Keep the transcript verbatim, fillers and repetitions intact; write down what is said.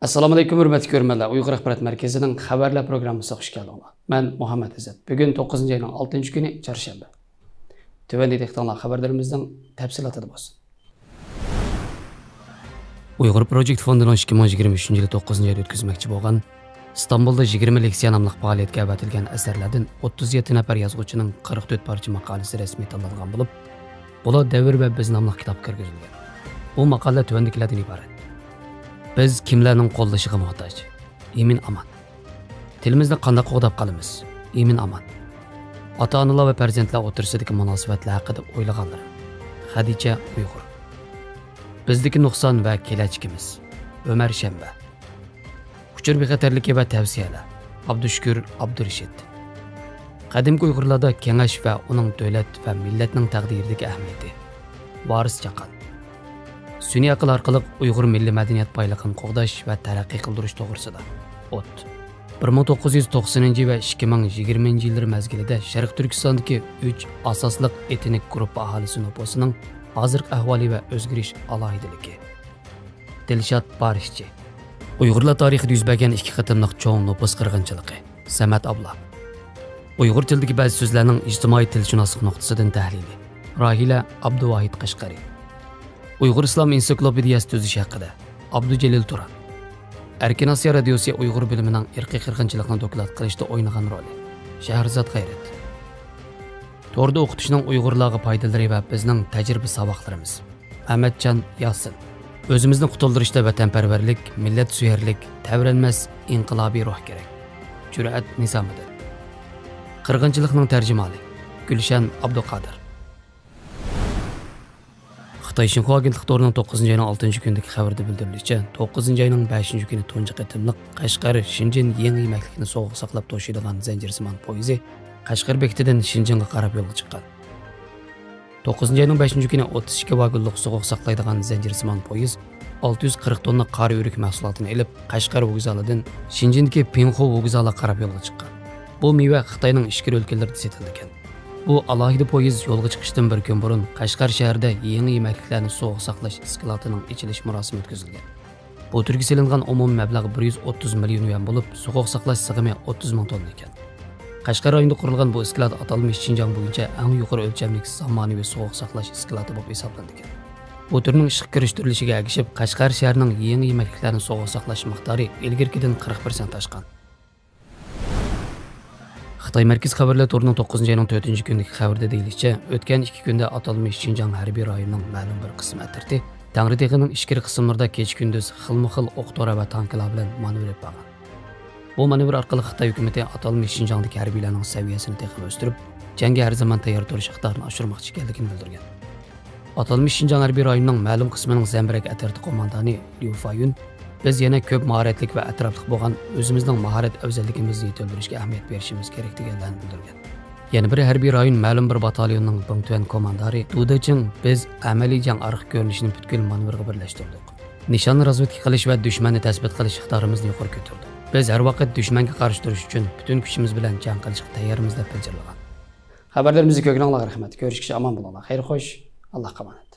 ئەسسالامۇئەلەيكۇم، ھۆرمەتلىك كۆرۈرمەنلەر. ئۇيغۇر ئاخبارات مەركىزىنىڭ خەۋەرلەر پروگراممىسىغا خۇش كەلدىڭلار. مەن مۇھەممەد ئىززەت. بۈگۈن توققۇزىنچى ئاينىڭ ئالتىنچى كۈنى، چارشەنبە. تۆۋەندە دىققىتىڭلار خەۋەرلىرىمىزنىڭ تەپسىلاتىدا بولسۇن. ئۇيغۇر پروجېكت فوندىنىڭ ئىككى مىڭ يىگىرمە ئۈچىنچى يىلى توققۇزىنچى ئايدا ئۆتكۈزمەكچى بولغان ئىستانبۇلدا يىگىرمە لېكسىيە ناملىق پائالىيەتكە ئەۋەتىلگەن ئەسەرلەردىن ئوتتۇز يەتتە نەپەر يازغۇچىنىڭ قىرىق تۆت پارچە ماقالىسى رەسمىي تاللانغان بولۇپ، بۇلار دەۋر ۋە بىز ناملىق كىتابقا كىرگۈزۈلگەن. بۇ ماقالىلەر تۆۋەندىكىلەردىن ئىبارەت. بىز كىملەرنىڭ قوللىشىغا موھتاج؟ ئىمىن ئامان. تىلىمىزنى قانداق قوغداپ قالىمىز؟ ئىمىن ئامان. ئاتا-ئانىلار ۋە پەرزەنتلەر ئوتتۇرىسىدىكى مۇناسىۋەتلەر ھەققىدە ئويلىغانلىرىم. خەدىچە ئۇيغۇر. بىزدىكى نۇقسان ۋە كېلەچىكىمىز. ئۆمەر شەنبە. ئۇچۇر بىخەتەرلىكى ۋە تەۋسىيەلەر. ئابدۇشۈكۈر ئابدۇرېشىت. قەدىمكى ئۇيغۇرلاردا كېڭەش ۋە ئۇنىڭ دۆلەت ۋە مىللەتنىڭ تەقدىرىدىكى ئەھمىيىتى. ۋارىس چاقان. سۈنئىي ئەقىل ئارقىلىق ئۇيغۇر مىللىي مەدەنىيەت بايلىقىنى قوغداش ۋە تەرەققىي قىلدۇرۇش توغرىسىدا. ئوت. بىر مىڭ توققۇز يۈز توقسىنىنچى ۋە ئىككى مىڭ يىگىرمىنچى يىللىرى مەزگىلىدە شەرقىي تۈركىستاندىكى ئۈچ ئاساسلىق ئېتنىك گۇرۇپپا ئاھالىسى نوپۇسىنىڭ ھازىرقى ئەھۋالى ۋە ئۆزگىرىش ئالاھىدىلىكى. دىلشات بارىشچى. ئۇيغۇرلار تارىخىدا يۈز بەرگەن ئىككى قېتىملىق چوڭ نوپۇس قىرغىنچىلىقى. سەمەت ئابلا. ئۇيغۇر تىلىدىكى بەزى سۆزلەرنىڭ ئىجتىمائىي تىلشۇناسلىق نۇقتىسىدىن تەھلىلى. راھىلە ئابدۇۋاھىت قەشقەرى. ئۇيغۇر ئىسلام ئېنسىكلوپېدىيەسى تۈزۈش ھەققىدە. ئابدۇجېلىل تۇران. ئەركىن ئاسىيا رادىيوسى ئۇيغۇر بۆلۈمىنىڭ ئىرقىي قىرغىنچىلىقنى دوكلات قىلىشتا ئوينىغان رولى. شەھرىزات غەيرەت. توردا ئوقۇتۇشنىڭ ئۇيغۇرلارغا پايدىلىرى ۋە بىزنىڭ تەجرىبە ساۋاقلىرىمىز. ئەمەتجان ياسىن. ئۆزىمىزنى قۇتۇلدۇرۇشتا ۋەتەنپەرۋەرلىك، مىللەتسۆيەرلىك، تەۋرەنمەس ئىنقىلابىي روھ كېرەك. جۈرئەت نىزامىدىن. قىرغىنچىلىقنىڭ تەرجىمىھالى. گۈلشەن ئابدۇقادىر. خىتاي شىنخۇا ئاگېنتلىق تورىنىڭ توققۇزىنچى ئاينىڭ ئالتىنچى كۈنىدىكى خەۋىرىدە بىلدۈرۈلۈشىچە، توققۇزىنچى ئاينىڭ بەشىنچى كۈنى تۇنجى قېتىملىق قەشقەر شىنجېن يېڭى يېمەكلىكنى سوغۇق ساقلاپ توشۇيدىغان زەنجىرسىمان پويىزى قەشقەر بېكىتىدىن شىنجېنغا قاراپ يولغا چىققان. توققۇزىنچى ئاينىڭ بەشىنچى كۈنى ئوتتۇز ئىككى ۋاگونلۇق سوغۇق ساقلايدىغان زەنجىرسىمان پويىز ئالتە يۈز قىرىق توننا قارا ئۆرۈك مەھسۇلاتىنى ئېلىپ، قەشقەر ۋوگزالىدىن شىنجېندىكى پىڭخۇ ۋوگزالىغا قاراپ يولغا چىققان. بۇ مېۋە خىتاينىڭ ئىچكىرى ئۆلكىلىرىدە سېتىلىدىكەن. بۇ ئالاھىدە پويىز يولغا چىقىشتىن بىر كۈن بۇرۇن قەشقەر شەھىرىدە يېڭى يېمەكلىكلەرنى سوغۇق ساقلاش ئىسكىلاتىنىڭ ئېچىلىش مۇراسىمى ئۆتكۈزۈلگەن. بۇ تۈرگە سېلىنغان ئومۇمىي مەبلەغ بىر يۈز ئوتتۇز مىليون يۈەن بولۇپ، سوغۇق ساقلاش سىغىمى ئوتتۇز مىڭ توننا ئىكەن. قەشقەر رايونىدا قۇرۇلغان بۇ ئىسكىلات ئاتالمىش شىنجاڭ بويىچە ئەڭ يۇقىرى ئۆلچەملىك زامانىۋى سوغۇق ساقلاش ئىسكىلاتى بولۇپ ھېسابلىنىدىكەن. بۇ تۈرنىڭ ئىشقا كىرىشتۈرۈلۈشىگە ئەگىشىپ، قەشقەر شەھىرىنىڭ يېڭى يېمەكلىكلەرنى سوغۇق ساقلاش مىقدارى ئىلگىرىكىدىن قىرىق پىرسەنت ئاشقان. خىتاي مەركىزىي خەۋەرلەر تورىنىڭ توققۇزىنچى ئاينىڭ تۆتىنچى كۈنىدىكى خەۋىرىدە دېيىلىشىچە، ئۆتكەن ئىككى كۈندە ئاتالمىش شىنجاڭ ھەربىي رايونىنىڭ مەلۇم بىر قىسىم ئەترىتى تەڭرىتېغىنىڭ ئىچكىرى قىسىملىرىدا كېچە-كۈندۈز خىلمۇ خىل ئوق-دورا ۋە تانكىلار بىلەن مانېۋىر ئېلىپ بارغان. بۇ مانېۋىر ئارقىلىق خىتاي ھۆكۈمىتى ئاتالمىش شىنجاڭدىكى ھەربىيلەرنىڭ سەۋىيەسىنى تېخىمۇ ئۆستۈرۈپ، جەڭگە ھەر زامان تەييار تۇرۇش ئىقتىدارىنى ئاشۇرماقچى ئىكەنلىكىنى بىلدۈرگەن. ئاتالمىش شىنجاڭ ھەربىي رايونىنىڭ مەلۇم قىسمىنىڭ زەمبىرەك ئەترىتى قوماندانى ليۇ فايۈن، بىز يەنە كۆپ ماھارەتلىك ۋە ئەتراپلىق بولغان ئۆزىمىزنىڭ ماھارەت ئەۋزەللىكىمىزنى يېتىلدۈرۈشكە ئەھمىيەت بېرىشىمىز كېرەك، دېگەنلەرنى بىلدۈرگەن. يەنە بىر ھەربىي رايون مەلۇم بىر باتاليوننىڭ بىڭتۈەن كوماندارى دۇ دېچىڭ، بىز ئەمەلىي جەڭ ئارقا كۆرۈنۈشىنى پۈتكۈل مانېۋىرغا بىرلەشتۈردۇق. نىشاننى رازۋېدكا قىلىش ۋە دۈشمەننى تەسبىت قىلىش ئىقتىدارىمىزنى يۇقىرى كۆتۈردۇق. بىز ھەر ۋاقىت دۈشمەنگە قارشى تۇرۇش ئۈچۈن پۈتۈن كۈچىمىز بىلەن جەڭ قىلىشقا تەييارمىز، دەپ غىلجىرلىغان. خەۋەرلىرىمىزنى كۆرگىنىڭلارغا رەھمەت. كۆرۈشكىچە ئامان بولۇڭلار. خەير خوش. ئاللاھقا ئامانەت.